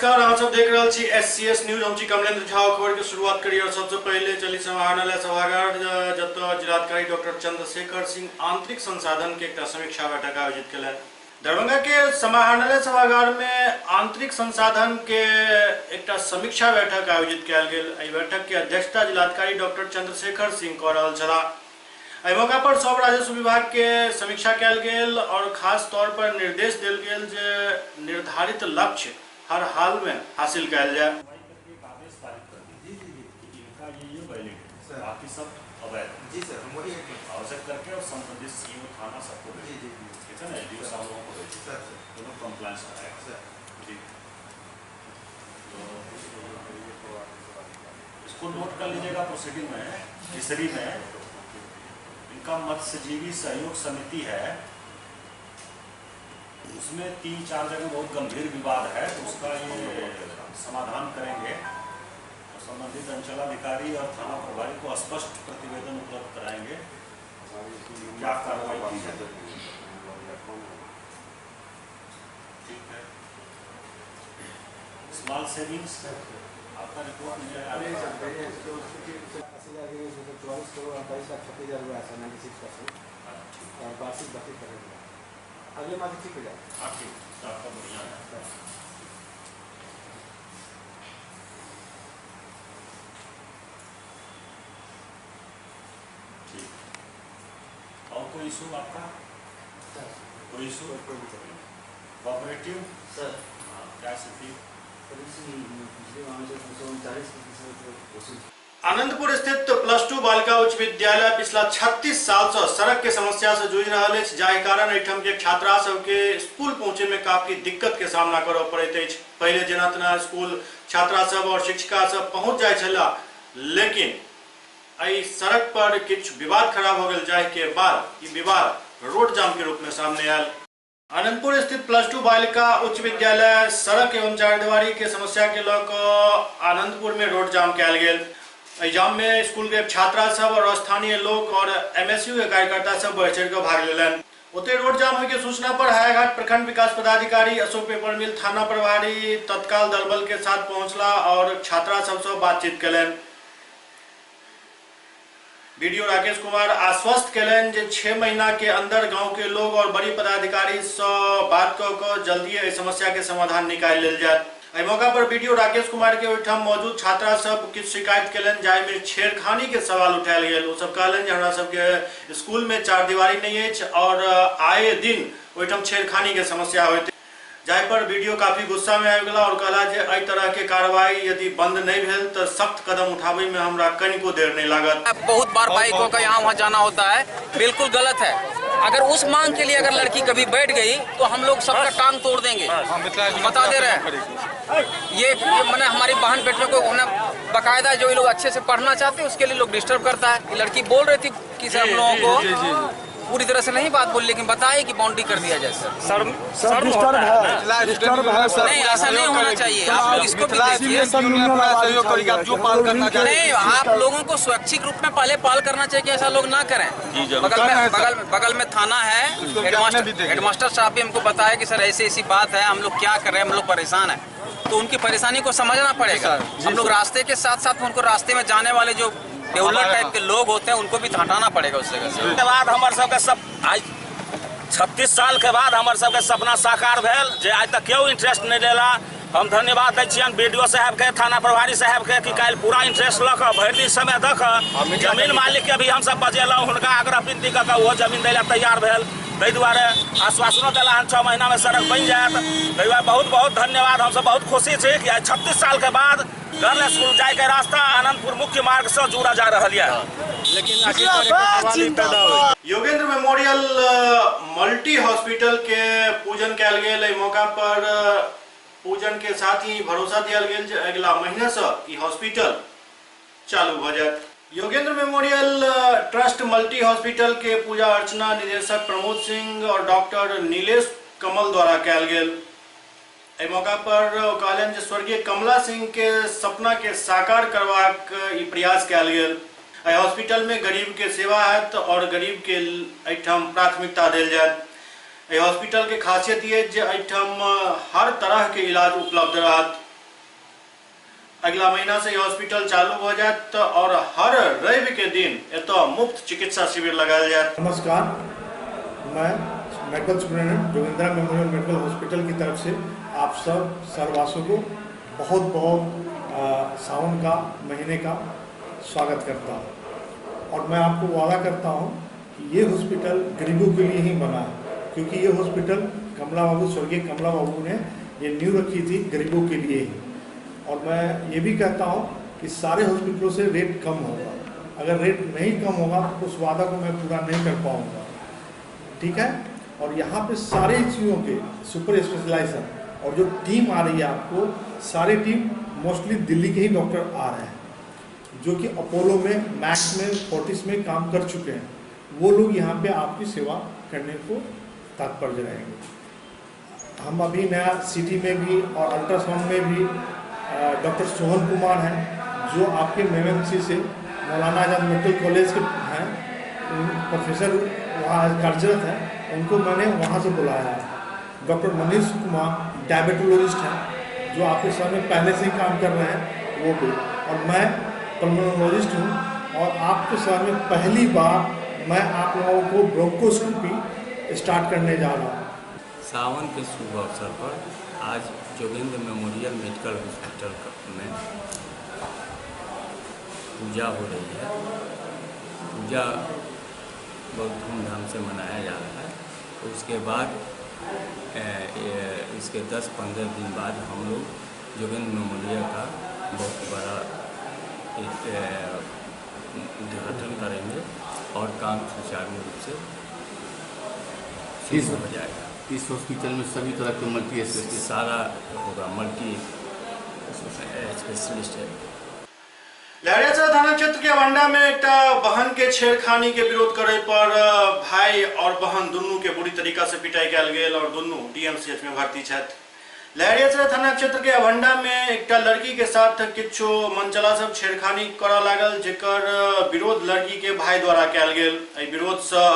नमस्कार, अहाँ सब देख रहल छी एससीएस न्यूज। हम छी कमलेंद्र झा। खबर के शुरुआत करी और सबसे पहले चली समाहरणालय सभागार, जतऽ जिलाधिकारी डॉक्टर चंद्रशेखर सिंह आंतरिक संसाधन के एकटा समीक्षा बैठक आयोजित केलनि। दरभंगा के समाहरणालय सभागार में आंतरिक संसाधन के एकटा समीक्षा बैठक आयोजित कयल गेल। एहि बैठक के अध्यक्षता जिलाधिकारी डॉक्टर चंद्रशेखर सिंह कऽ रहल छलाह। एहि मौका पर सब राजस्व विभाग के समीक्षा कयल गेल और खास तौर पर निर्देश देल गेल जे निर्धारित लक्ष्य हर हाल में हासिल कयल जाय। आदेश पारित कर दी कि इनका ये वैलिड है, बाकी सब अवैध। जी सर, हम वही आवश्यक करके और संबंधित सीओ थाना सबको जी जी ठीक है ना, एसडीओ साहब लोगों को भेज सर, तो लोग कंप्लायंस कराएगा सर। जी, तो इसको नोट कर लीजिएगा। प्रोसीडिंग में तीसरी में इनका मत्स्यजीवी सहयोग समिति है, उसमें 3-4 जगह बहुत गंभीर विवाद है, तो उसका ये समाधान करेंगे और संबंधित अंचलाधिकारी और थाना प्रभारी को स्पष्ट प्रतिवेदन उपलब्ध कराएंगे क्या कार्रवाई की जाए। ठीक है। स्मॉल सेविंग्स आपका रिपोर्ट नहीं आया। 44 करोड़ 28 लाख 36 हज़ार हुआ है सर, 96% और वार्षिक 32% हुआ। अगले माह से ठीक हो जाएगा। हाँ ठीक, आपका बढ़िया है। ठीक, और कोई इशू आपका? कोई इशू? कोऑपरेटिव सर, हाँ, क्या स्थिति? पिछले माह से 239% आनंदपुर स्थित +2 बालिका उच्च विद्यालय पिछला 36 साल से सड़क के समस्या से जूझ रहा अछि, जाहि कारण एहिठाम के छात्रा सबके स्कूल पहुँचे में काफी दिक्कत के सामना करऽ पड़ैत अछि। पहले जेना तेना स्कूल छात्रा सब और शिक्षिका सब पहुँच जाय छला, लेकिन एहि सड़क पर किछु विवाद खराब हो गेल, जाहि के बाद ई विवाद रोड जाम के रूप में सामने आयल। आनंदपुर स्थित +2 बालिका उच्च विद्यालय सड़क एवं चारदीवारी के समस्या के लऽ कऽ आनंदपुर में रोड जाम कयल गेल। एहि जाम में स्कूल के छात्रा सब और स्थानीय लोग और एमएसयू के कार्यकर्ता सब बढ़ चढ़ के भाग लेलनि। ओते रोड जाम होय के सूचना पर हायाघाट प्रखंड विकास पदाधिकारी अशोक पेपर मिल थाना प्रभारी तत्काल दलबल के साथ पहुंचला और छात्रा सब से बातचीत कयलनि। बीडीओ राकेश कुमार आश्वस्त कयलनि जे 6 महीना के अंदर गांव के लोग और बड़ी पदाधिकारी से बात कऽ कऽ जल्दी एहि समस्या के समाधान निकालि लेल जायत। एहि मौका पर बीडीओ राकेश कुमार के ओहिठाम मौजूद छात्रा सब किछु शिकायत कयलनि, जाहिमे छेड़खानी के सवाल उठायल गेल। ओ सब कहलनि जे हमरा सबके स्कूल में चारदीवारी नहीं अछि और आए दिन ओहिठाम छेड़खानी के समस्या होइत, जाहि पर बीडीओ काफी गुस्सा में आबि गेला और कहला जे एहि तरह के कार्रवाई यदि बंद नहीं भेल तो सख्त कदम उठाबे में हमरा कनिको देर नहीं लागत। बहुत बार बाइकों का यहाँ वहाँ जाना होता है, बिल्कुल गलत है। अगर उस मांग के लिए अगर लड़की कभी बैठ गई तो हम लोग सबका टांग तोड़ देंगे, बता दे रहे हैं। ये मैंने हमारी बहन बेटियों को बाकायदा जो लोग अच्छे से पढ़ना चाहते हैं उसके लिए लोग डिस्टर्ब करता है। लड़की बोल रही थी कि सर हम लोगों को पूरी तरह से नहीं बात बोली, लेकिन बताए कि बाउंड्री कर दिया जाए। सर सर डिस्टर्ब है, डिस्टर्ब है सर। नहीं, ऐसा नहीं होना चाहिए। आप लोग इसको भी देखिए। नहीं, आप लोगों को स्वैच्छिक रूप में पहले पाल करना चाहिए कि ऐसा लोग ना करें। बगल में थाना है, हेडमास्टर साहब भी हमको बताया कि सर ऐसी ऐसी बात है, हम लोग क्या कर रहे हैं, हम लोग परेशान है। तो उनकी परेशानी को समझना पड़ेगा। हम लोग रास्ते के साथ साथ उनको रास्ते में जाने वाले जो बेहुला टाइप के लोग होते हैं उनको भी हटाना पड़ेगा उस जगह से। के बाद हमार सबके सब आज 36 साल के बाद हमार सबके सपना साकार भेल, जे आज तक केओ इंटरेस्ट नहीं लेला। हम धन्यवाद दै छियनि बीडीओ साहब के, थाना प्रभारी साहब के कि काल्हि पूरा इंटरेस्ट लऽ कऽ भरि दिन समय दऽ कऽ जमीन मालिक के भी हमसब बजेलहुँ, हुनका आग्रह विनती कऽ कऽ ओहो जमीन दै लए तैयार भेल। ताहि दुआरे आश्वासनो देला हन 6 महीना में सड़क बनि जायत। ताहि दुआरे बहुत बहुत धन्यवाद। हमसब बहुत खुशी छी कि आइ 36 साल के बाद गर्ल स्कूल जाय के रास्ता आनंदपुर मुख्य मार्ग से जुड़ा जा रहा है। लेकिन योगेंद्र मेमोरियल मल्टी हॉस्पिटल के पूजन कयल गेल। एहि मौका पर पूजन के साथ ही भरोसा दियल गेल जे अगिला महीना से ई हॉस्पिटल चालू भ जायत। Yogendra memorial trust multi hospital के पूजा अर्चना निदेशक प्रमोद सिंह और डॉक्टर नीलेश कमल द्वारा कयल गेल। एहि मौका पर कहलनि जे स्वर्गीय कमला सिंह के सपना के साकार करबाक ई प्रयास कयल गेल। एहि हॉस्पिटल में गरीब के सेवा हैत और गरीब के एहिठाम प्राथमिकता देल जायत। एहि हॉस्पिटल के खासियत ये जे एहिठाम हर तरह के इलाज उपलब्ध रहत। अगिला महीना से ई हॉस्पिटल चालू भ जायत और हर रवि के दिन एतय मुफ्त चिकित्सा शिविर लगायल जायत। नमस्कार, मैं medical superintendent Jogendra memorial medical hospital की तरफ से आप सब शहरवासियों को बहुत बहुत सावन का महीने का स्वागत करता हूँ। और मैं आपको वादा करता हूँ कि ये हॉस्पिटल गरीबों के लिए ही बना है, क्योंकि ये हॉस्पिटल कमला बाबू, स्वर्गीय कमला बाबू ने ये नींव रखी थी गरीबों के लिए ही। और मैं ये भी कहता हूँ कि सारे हॉस्पिटलों से रेट कम होगा, अगर रेट नहीं कम होगा तो उस वादा को मैं पूरा नहीं कर पाऊँगा, ठीक है। और यहाँ पे सारे चीज़ों के सुपर स्पेशलाइजर और जो टीम आ रही है आपको, सारे टीम मोस्टली दिल्ली के ही डॉक्टर आ रहे हैं, जो कि अपोलो में, मैक्स में, फोर्टिस में काम कर चुके हैं। वो लोग यहाँ पे आपकी सेवा करने को तत्पर रहेंगे। हम अभी नया सिटी में भी और अल्ट्रासाउंड में भी डॉक्टर सोहन कुमार हैं, जो आपके मेमएमसी से मौलाना आज़ाद मेडिकल कॉलेज के हैं, प्रोफेसर वहाँ कार्यरत हैं, उनको मैंने वहाँ से बुलाया है। डॉक्टर मनीष कुमार डायबिटोलॉजिस्ट हैं, जो आपके सामने पहले से ही काम कर रहे हैं, वो भी। और मैं पल्मोनोलॉजिस्ट हूँ और आपके सामने पहली बार मैं आप लोगों को ब्रोंकोस्कोपी स्टार्ट करने जा रहा हूँ। सावन के शुभ अवसर पर आज जोगेंद्र मेमोरियल मेडिकल हॉस्पिटल में पूजा हो रही है। पूजा बहुत धूमधाम से मनाया जा रहा है। उसके बाद इसके 10-15 दिन बाद हम लोग जोगेंद्र मेमोरियल का बहुत बड़ा उद्घाटन करेंगे और काम सुचारू रूप से शुरू हो जाएगा। इस हॉस्पिटल में सभी तरह के मल्टी स्पेशलिस्ट सारा होगा, मल्टी स्पेशलिस्ट है। लहरियासराय थाना क्षेत्र के वंडा में एक बहन के छेड़खानी के विरोध करे पर भाई और बहन दुनू के बुरी तरीका से पिटाई कयल गेल और दुनू डीएमसीएच में भर्ती छथि। लहरियासराय थाना क्षेत्र के अवंडा में एक लड़की के साथ किछु मनचला सब छेड़खानी करऽ लागल, जेकर विरोध लड़की के भाई द्वारा कयल गेल। एहि विरोध से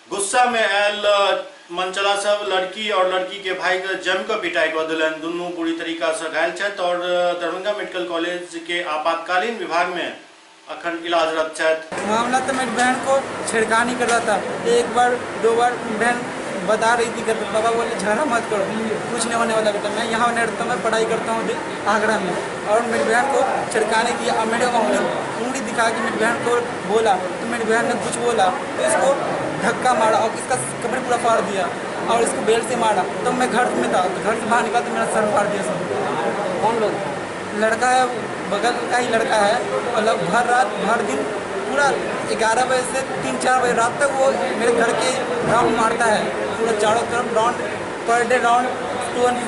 गुस्सा में आयल मनचला सब लड़की और लड़की के भाई के जमकर पिटाई कऽ देलनि। दुनू बुरी तरीका से घायल छथि और दरभंगा मेडिकल कॉलेज के आपातकालीन विभाग में अखन इलाजरत छथि। मामला तो मेरी बहन को छेड़खानी कर रहा था, एक बार दो बार बहन बता रही थी घर पर, पापा बोले झगड़ा मत करो, कुछ नहीं होने वाला बेटा, मैं यहाँ नहीं रहता, मैं पढ़ाई करता हूँ आगरा में। और मेरी बहन को छेड़खानी की और मेरे उंगली दिखा के मेरी बहन को बोला, तो मेरी बहन ने कुछ बोला तो इसको धक्का मारा और इसका कपड़े पूरा फाड़ दिया और इसको बेल्ट से मारा। तो मैं घर में था, तो घर से बाहर निकला तो मेरा सर फाड़ दिया सब। कौन लोग? लड़का है, बगल का ही लड़का है। मतलब भर रात भर दिन पूरा 11 बजे से 3-4 बजे रात तक वो मेरे घर के राउंड मारता है, पूरा चारों तरफ round, per day round to and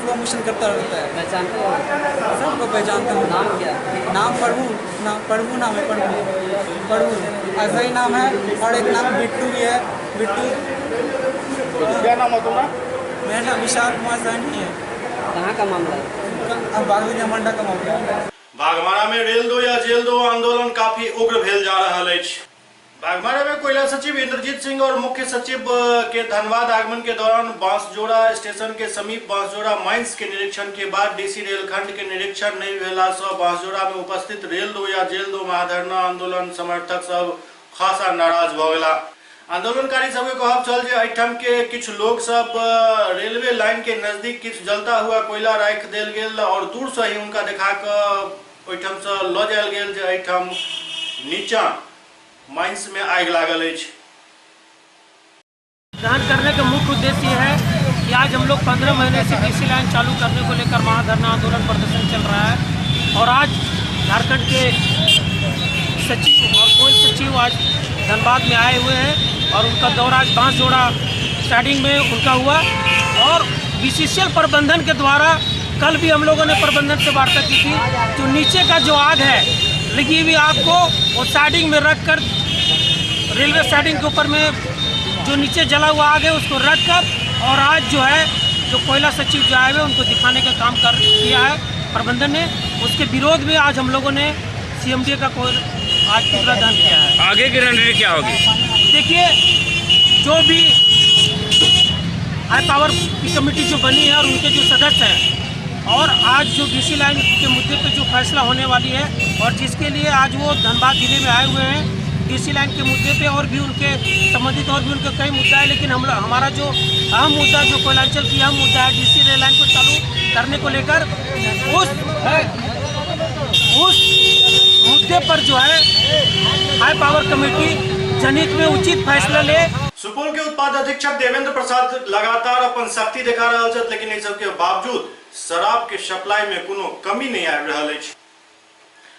fro motion करता रहता है। पहचानते हो? सबको पहचानता हूँ। नाम क्या? नाम प्रभु, नाम प्रभु नाम है, प्रभु प्रभु ऐसा ही नाम है। और एक नाम बिट्टू भी है, बिट्टू। क्या नाम है तुम्हारा? मेरा नाम विशाल कुमार सहनी है। कहाँ का मामला है? अब बागुनिया मंडा का मामला है। बागमारा में रेल दो या जेल दो आंदोलन काफी उग्र भेल जा रहा अछि। बागमारा में कोयला सचिव इंद्रजीत सिंह और मुख्य सचिव के धनबाद आगमन के दौरान बांसजोड़ा स्टेशन के समीप बांसजोड़ा माइंस के निरीक्षण के बाद डीसी रेलखंड के निरीक्षण नहीं भेला से बांसजोड़ा में उपस्थित रेल दो या जेल दो महाधरना आंदोलन समर्थक सब खासा नाराज भ गेला। आंदोलनकारी सबके कहब छल जे एहिठाम के किछु लोग सब रेलवे लाइन के नजदीक किछु जलता हुआ कोयला राखि देल गेल और दूर से ही उनका देखा कऽ ओहिठाम से लऽ जायल गेल जे एहिठाम नीचा माइंस में आगि लागल अछि। दहन करने का मुख्य उद्देश्य ये है कि आज हम लोग 15 महीने से डीसी लाइन चालू करने को लेकर महाधरना आंदोलन प्रदर्शन चल रहा है और आज झारखंड के सचिव और कोयल सचिव आज धनबाद में आए हुए हैं और उनका दौरा आज बांसजोड़ा स्टार्टिंग में उनका हुआ और बीसीसीएल प्रबंधन के द्वारा कल भी हम लोगों ने प्रबंधन से वार्ता की थी। जो नीचे का जो आग है लगी हुई आग को वो साइडिंग में रख कर रेलवे साइडिंग के ऊपर में जो नीचे जला हुआ आग है उसको रख कर और आज जो है जो कोयला सचिव जो आए हुए उनको दिखाने का काम कर किया है प्रबंधन ने। उसके विरोध में आज हम लोगों ने सीएमडी का आज पुतला दहन किया है। आगे की रणनीति क्या होगी? देखिए, जो भी हाई पावर की कमेटी जो बनी है और उनके जो सदस्य हैं और आज जो डीसी लाइन के मुद्दे पे जो फैसला होने वाली है और जिसके लिए आज वो धनबाद जिले में आए हुए हैं डीसी लाइन के मुद्दे पे, और भी उनके संबंधित और भी उनके कई मुद्दा है, लेकिन हम हमारा जो अहम मुद्दा, जो कोयलांचल की अहम मुद्दा है डीसी रेल लाइन को चालू करने को लेकर, उस मुद्दे पर जो है हाई पावर कमेटी जनहित में उचित फैसला ले। सुपौल के उत्पाद अधीक्षक देवेंद्र प्रसाद लगातार अपन सख्ती देखा रहा छथि, लेकिन एहि सबके बावजूद शराब के सप्लाई में कोनो कमी नहीं आबि रहल अछि।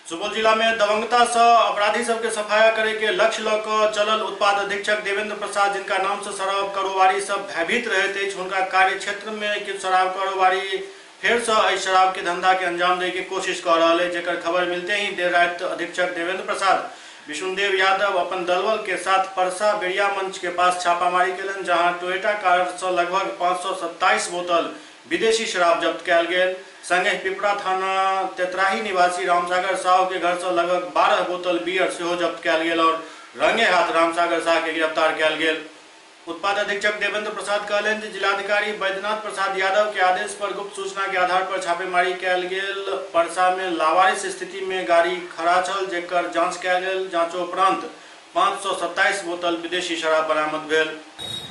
सुपौल जिला में दबंगता से अपराधी सबके सफाया करे के लक्ष्य ल क चलल उत्पाद अधीक्षक देवेंद्र प्रसाद, जिनका नाम से शराब कारोबारी सब भयभीत रहैत अछि, हुनका कार्य क्षेत्र में किछु शराब कारोबारी फेर से एहि शराब के धंधा के अंजाम दै के कोशिश कर रहल अछि, जेकर खबर मिलते ही देर राति अधीक्षक देवेंद्र प्रसाद विष्णुदेव यादव अपन दलबल के साथ परसा बेरिया मंच के पास छापामारी केलनि, जहां टोयोटा कार से लगभग 527 बोतल विदेशी शराब जब्त कयल गेल। संगहि पिपरा थाना तेतराही निवासी रामसागर साह के घर से लगभग 12 बोतल बियर सेहो जब्त कयल गेल और रंगे हाथ रामसागर साह के गिरफ्तार कयल गेल। उत्पाद अधीक्षक देवेंद्र प्रसाद कहलनि जे जिलाधिकारी बैद्यनाथ प्रसाद यादव के आदेश पर गुप्त सूचना के आधार पर छापेमारी कयल गेल। परसा में लावारिस स्थिति में गाड़ी खड़ा छल, जेकर जांच कयल गेल। जांचोपरांत 527 बोतल विदेशी शराब बरामद भेल।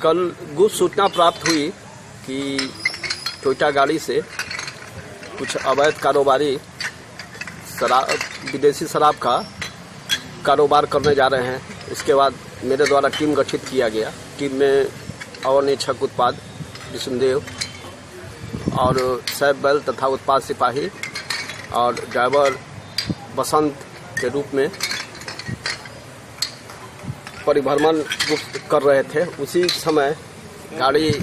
कल गुप्त सूचना प्राप्त हुई कि टोयोटा गाड़ी से कुछ अवैध कारोबारी शराब, विदेशी शराब का कारोबार करने जा रहे हैं। उसके बाद मेरे द्वारा टीम गठित किया गया। टीम में अवर निरीक्षक उत्पाद विष्णुदेव और सैफ बैल तथा उत्पाद सिपाही और ड्राइवर बसंत के रूप में परिभ्रमण कर रहे थे। उसी समय गाड़ी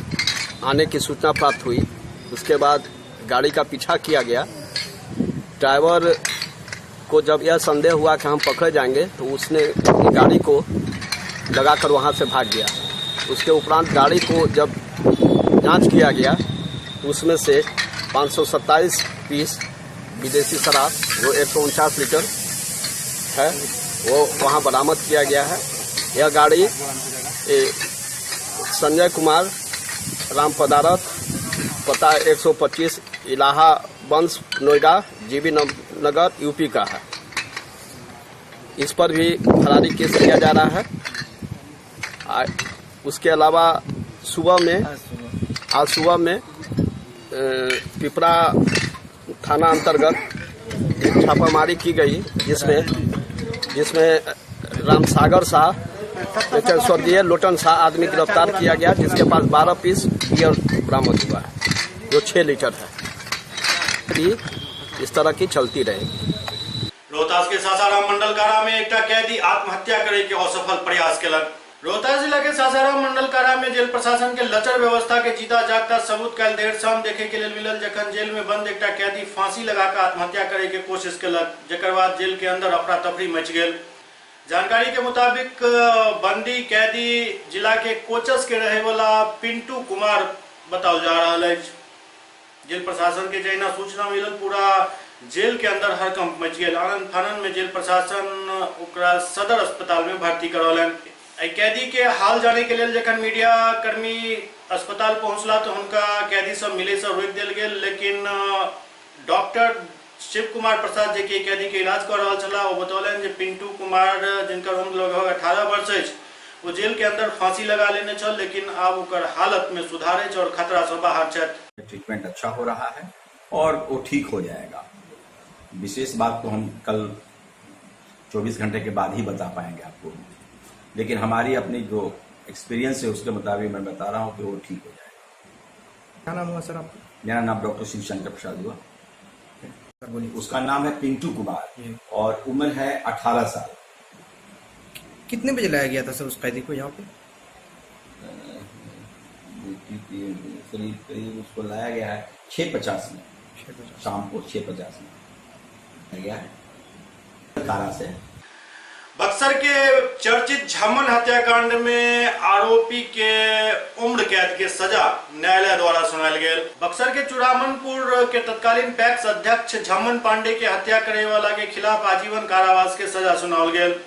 आने की सूचना प्राप्त हुई। उसके बाद गाड़ी का पीछा किया गया। ड्राइवर को जब यह संदेह हुआ कि हम पकड़े जाएंगे तो उसने अपनी गाड़ी को लगाकर वहां से भाग गया। उसके उपरांत गाड़ी को जब जांच किया गया तो उसमें से 527 पीस विदेशी शराब जो 149 लीटर है वो वहां बरामद किया गया है। यह गाड़ी संजय कुमार राम पदारथ, पता 125 इलाहा वंश, नोएडा, जीबी नगर, यूपी का है। इस पर भी फरारी केस किया जा रहा है। उसके अलावा आज सुबह में पिपरा थाना अंतर्गत एक छापामारी की गई, जिसमें रामसागर शाह, स्वर्गीय लोटन शाह आदमी गिरफ्तार किया गया, जिसके पास 12 पीस बियर बरामद हुआ है जो 6 लीटर है। इस तरह की चलती रहेगी। रोहतास के सासाराम मंडल कारा में एकटा कैदी आत्महत्या करे के असफल प्रयास केलक। रोहतास जिला के सासाराम मंडल कारा में जेल प्रशासन के लचर व्यवस्था के जीता जागता सबूत काल्हि देर शाम देखे के लेल मिलल, जखन जेल में बंद एकटा कैदी फांसी लगाकर आत्महत्या करे के कोशिश केलक, जकर बाद जेल के अंदर अफरा तफरी मच गेल। जानकारी के मुताबिक बंदी कैदी जिला के कोचस के रहे वाला पिंटू कुमार बताओल जा रहा है। जेल प्रशासन के जहिना सूचना मिलल पूरा जेल के अंदर हड़कंप मच गेल। आनन फानन में जेल प्रशासन ओकरा सदर अस्पताल में भर्ती करौलनि। एहि कैदी के हाल जाने के लेल जखन मीडिया कर्मी अस्पताल पहुंचला तो हुनका कैदी सब मिले से रोकि देल गेल, लेकिन डॉक्टर शिव कुमार प्रसाद जे कि कैदी के इलाज कर रहल छलाह ओ बतौलनि जे पिंटू कुमार जिनकर उम्र लगभग 18 वर्ष अछि वो जेल के अंदर फांसी लगा लेने छल, लेकिन आब ओकर हालत में सुधार अछि और खतरा से बाहर छथि। ट्रीटमेंट अच्छा हो रहा है और वो ठीक हो जाएगा। विशेष बात तो हम कल 24 घंटे के बाद ही बता पाएंगे आपको, लेकिन हमारी अपनी जो एक्सपीरियंस है उसके मुताबिक मैं बता रहा हूँ कि वो ठीक हो जाएगा। क्या नाम हुआ सर आपका? मेरा नाम डॉक्टर शिव शंकर प्रसाद हुआ। उसका नाम है पिंटू कुमार और उम्र है 18 साल। कितने बजे लाया गया था सर उस कैदी को यहाँ पे? करीब करीब उसको लाया गया है 6:50 में, शाम को 6:50 में गया है कारा से। बक्सर के चर्चित झमन हत्याकांड में आरोपी के उम्र कैद के सजा न्यायालय द्वारा सुनायल गेल। बक्सर के चुरामनपुर के तत्कालीन पैक्स अध्यक्ष झमन पांडे के हत्या करे वाला के खिलाफ आजीवन कारावास के सजा सुनाओल गेल।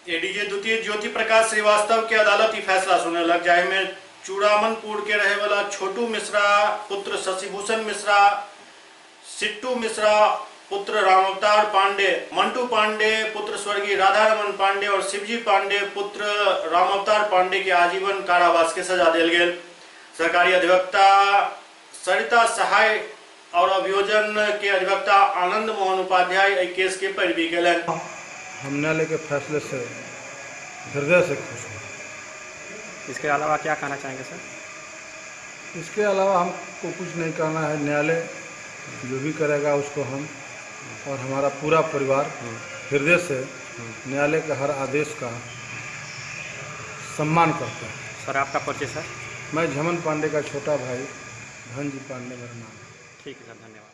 एडीजे द्वितीय ज्योति प्रकाश श्रीवास्तव के अदालत ही फैसला सुनेलक, जाहि में चूड़ामनपुर के रहे वाला छोटू मिश्रा पुत्र शशिभूषण मिश्रा, सिट्टू मिश्रा पुत्र रामअवतार पांडे, मंटू पांडे पुत्र स्वर्गीय राधारमन पांडे और शिवजी पांडे पुत्र रामअवतार पांडे के आजीवन कारावास के सजा देल गेल। सरकारी अधिवक्ता सरिता सहाय और अभियोजन के अधिवक्ता आनंद मोहन उपाध्याय एहि केस के पैरवी केलनि। हम न्यायालय के फैसले से हृदय से खुश हूँ। इसके अलावा क्या कहना चाहेंगे सर? इसके अलावा हमको कुछ नहीं कहना है। न्यायालय जो भी करेगा उसको हम और हमारा पूरा परिवार हृदय से न्यायालय के हर आदेश का सम्मान करते हैं। सर आपका परिचय? सर मैं झमन पांडे का छोटा भाई धनजी पांडे मेरा नाम है। ठीक है सर, धन्यवाद।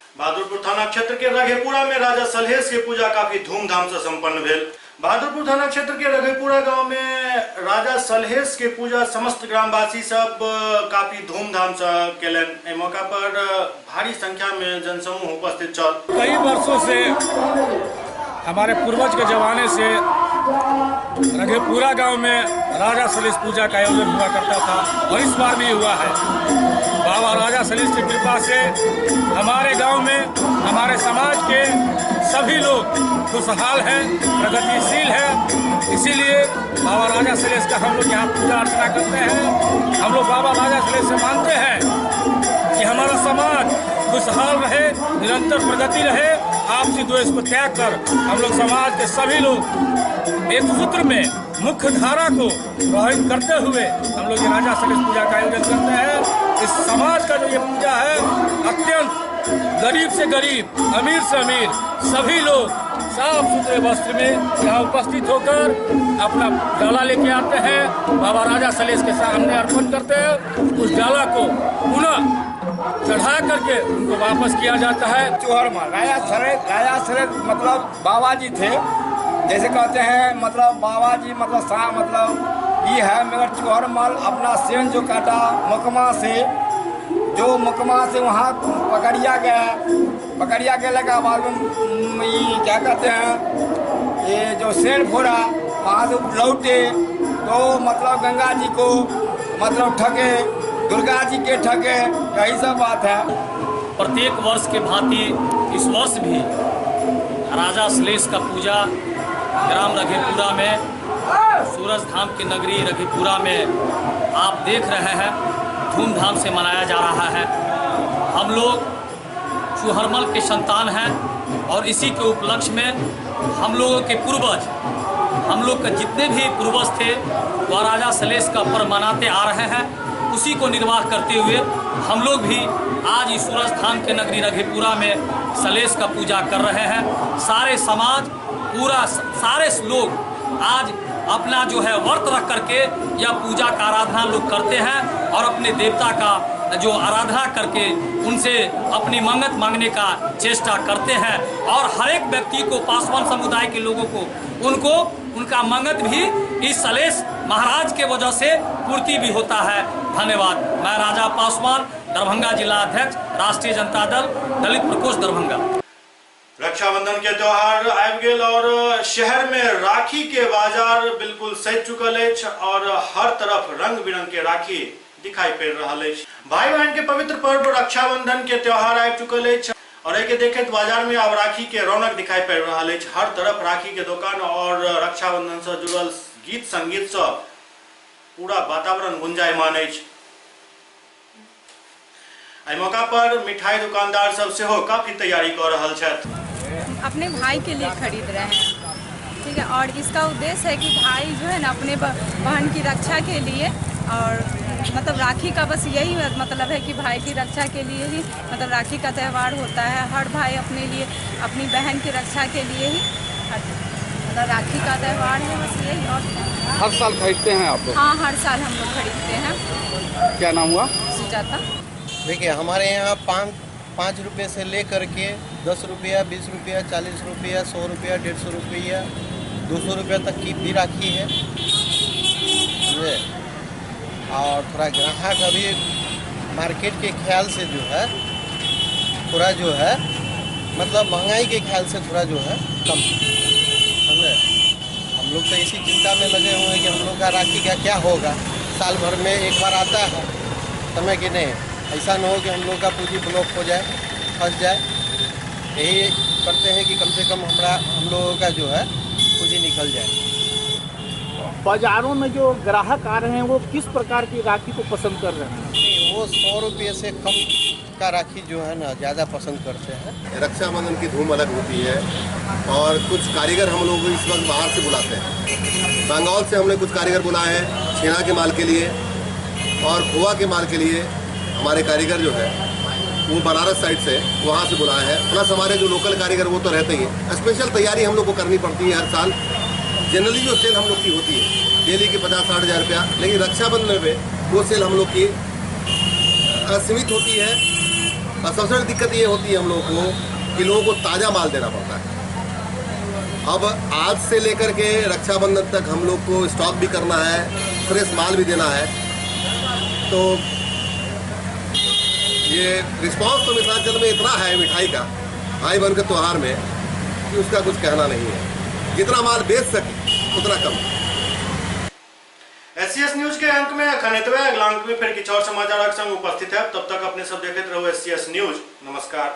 बहादुरपुर थाना क्षेत्र के रघेपुरा में राजा सलहेश के पूजा काफी धूमधाम से संपन्न भेल। बहादुरपुर थाना क्षेत्र के रघेपुरा गांव में राजा सलहेश के पूजा समस्त ग्रामवासी सब काफी धूमधाम से केलनि। एहि मौका पर भारी संख्या में जनसमूह उपस्थित छल। कई वर्षों से हमारे पूर्वज के जमाने से रघेपुरा गांव में राजा सलहेश पूजा का आयोजन हुआ करता था और इस बार भी हुआ है। बाबा राजा सलहेश की कृपा से हमारे गांव में हमारे समाज के सभी लोग खुशहाल हैं, प्रगतिशील हैं। इसीलिए बाबा राजा सलहेश का हम लोग यहाँ पूजा अर्चना करते हैं। हम लोग बाबा राजा सलहेश से मानते हैं कि हमारा समाज खुशहाल रहे, निरंतर प्रगति रहे। आपसी द्वेष को त्याग कर हम लोग समाज के सभी लोग एक सूत्र में मुख्य धारा को प्रवाहित करते हुए हम लोग ये राजा सलहेश पूजा का आयोजन करते हैं। इस समाज का जो ये पूजा है, अत्यंत गरीब से गरीब, अमीर से अमीर सभी लोग साफ सुथरे वस्त्र में यहाँ उपस्थित होकर अपना डाला लेके आते हैं, बाबा राजा सलहेश के सामने अर्पण करते हैं। उस डाला को पुनः चढ़ा करके उनको वापस किया जाता है। चूहड़मल राजा सलहेश मतलब बाबा जी थे, जैसे कहते हैं मतलब बाबा जी मतलब सा मतलब ये है। मगर चूहड़मल अपना सेन जो काटा मुकमा से, जो मुकमा से वहाँ पकड़िया गया, पकड़िया गया के बाद में ये क्या कहते हैं, ये जो सेन फोड़ा वहाँ से लौटे तो मतलब गंगा जी को मतलब ठगे, दुर्गा जी के ठगे, यही सब बात है। प्रत्येक वर्ष के भांति इस वर्ष भी राजा सलहेश का पूजा ग्राम रघेपुरा में, सूरज धाम की नगरी रघेपुरा में आप देख रहे हैं धूमधाम से मनाया जा रहा है। हम लोग चूहड़मल के संतान हैं और इसी के उपलक्ष्य में हम लोगों के पूर्वज, हम लोग के जितने भी पूर्वज थे वह राजा सलहेश का पर्व मनाते आ रहे हैं। उसी को निर्वाह करते हुए हम लोग भी आज इस सूरज धाम के नगरी रघेपुरा में सलहेश का पूजा कर रहे हैं। सारे समाज, पूरा सारे लोग आज अपना जो है व्रत रख करके यह पूजा का आराधना लोग करते हैं और अपने देवता का जो आराधना करके उनसे अपनी मंगत मांगने का चेष्टा करते हैं। और हर एक व्यक्ति को, पासवान समुदाय के लोगों को, उनको उनका मंगत भी इस सलहेश महाराज के वजह से पूर्ति भी होता है। धन्यवाद। मैं राजा पासवान, दरभंगा जिला अध्यक्ष, राष्ट्रीय जनता दल, दलित प्रकोष्ठ दरभंगा। रक्षाबंधन के त्योहार आबि गेल और शहर में राखी के बाजार बिल्कुल सज चुकल अछि और हर तरफ रंग बिरंग के राखी दिखाई पड़ रहा अछि। भाई बहन के पवित्र पर्व रक्षाबंधन के त्योहार आबि चुकल अछि और एके देखैत बाजार में अब राखी के रौनक दिखाई पड़ रहा अछि। हर तरफ राखी के दुकान और रक्षाबंधन से जुड़ल गीत संगीत से पूरा वातावरण गुंजायमान अछि। एहि मौका पर मिठाई दुकानदार सब सेहो काफी तैयारी कर रहल छथि। अपने भाई के लिए खरीद रहे हैं, ठीक है, और इसका उद्देश्य है कि भाई जो है ना अपने बहन की रक्षा के लिए, और मतलब राखी का बस यही मतलब है कि भाई की रक्षा के लिए ही मतलब राखी का त्यौहार होता है। हर भाई अपने लिए अपनी बहन की रक्षा के लिए ही मतलब राखी का त्यौहार है, बस यही। और हर साल खरीदते हैं आप लोग? हाँ, हर साल हम लोग खरीदते हैं। क्या नाम हुआ? सुजाता। देखिए हमारे यहाँ 5 रुपये से ले करके 10 रुपया, 20 रुपया, 40 रुपया, 100 रुपया, 150 रुपया, 200 रुपया तक की भी राखी है। और थोड़ा ग्राहक अभी मार्केट के ख्याल से जो है थोड़ा जो है मतलब महंगाई के ख्याल से थोड़ा जो है कम, समझे। हम लोग तो इसी चिंता में लगे हुए हैं कि हम लोग का राखी का क्या होगा। साल भर में एक बार आता है समय कि नहीं, ऐसा न हो कि हम लोग का पूंजी ब्लॉक हो जाए, फंस जाए। यही करते हैं कि कम से कम हमारा हम लोगों का जो है पूंजी निकल जाए। बाजारों में जो ग्राहक आ रहे हैं वो किस प्रकार की राखी को पसंद कर रहे हैं? वो 100 रुपये से कम का राखी जो है ना ज़्यादा पसंद करते हैं। रक्षाबंधन की धूम अलग होती है और कुछ कारीगर हम लोग इस वक्त बाहर से बुलाते हैं। बंगाल से हमने कुछ कारीगर बुलाए हैं छेना के माल के लिए और खोआ के माल के लिए। हमारे कारीगर जो है वो बनारस साइड से वहाँ से बुलाए हैं। प्लस हमारे जो लोकल कारीगर वो तो रहते ही हैं। स्पेशल तैयारी हम लोग को करनी पड़ती है हर साल। जनरली जो सेल हम लोग की होती है डेली की 50-60 हज़ार रुपया, लेकिन रक्षाबंधन पे वो सेल हम लोग की असीमित होती है। और सबसे बड़ी दिक्कत ये होती है हम लोगों को कि लोगों को ताज़ा माल देना पड़ता है। अब आज से लेकर के रक्षाबंधन तक हम लोग को स्टॉक भी करना है, फ्रेश माल भी देना है। तो ये रिस्पॉन्स तो मिथिलांचल में इतना है मिठाई का, भाई बहन के त्यौहार में, कि उसका कुछ कहना नहीं है। जितना माल बेच सके उतना कम। एससीएस न्यूज के अंक में अखन एतबे। अगला अंक में फिर किछु और समाचारक संग उपस्थित है। तब तक अपने सब देखते रहो एससीएस न्यूज। नमस्कार।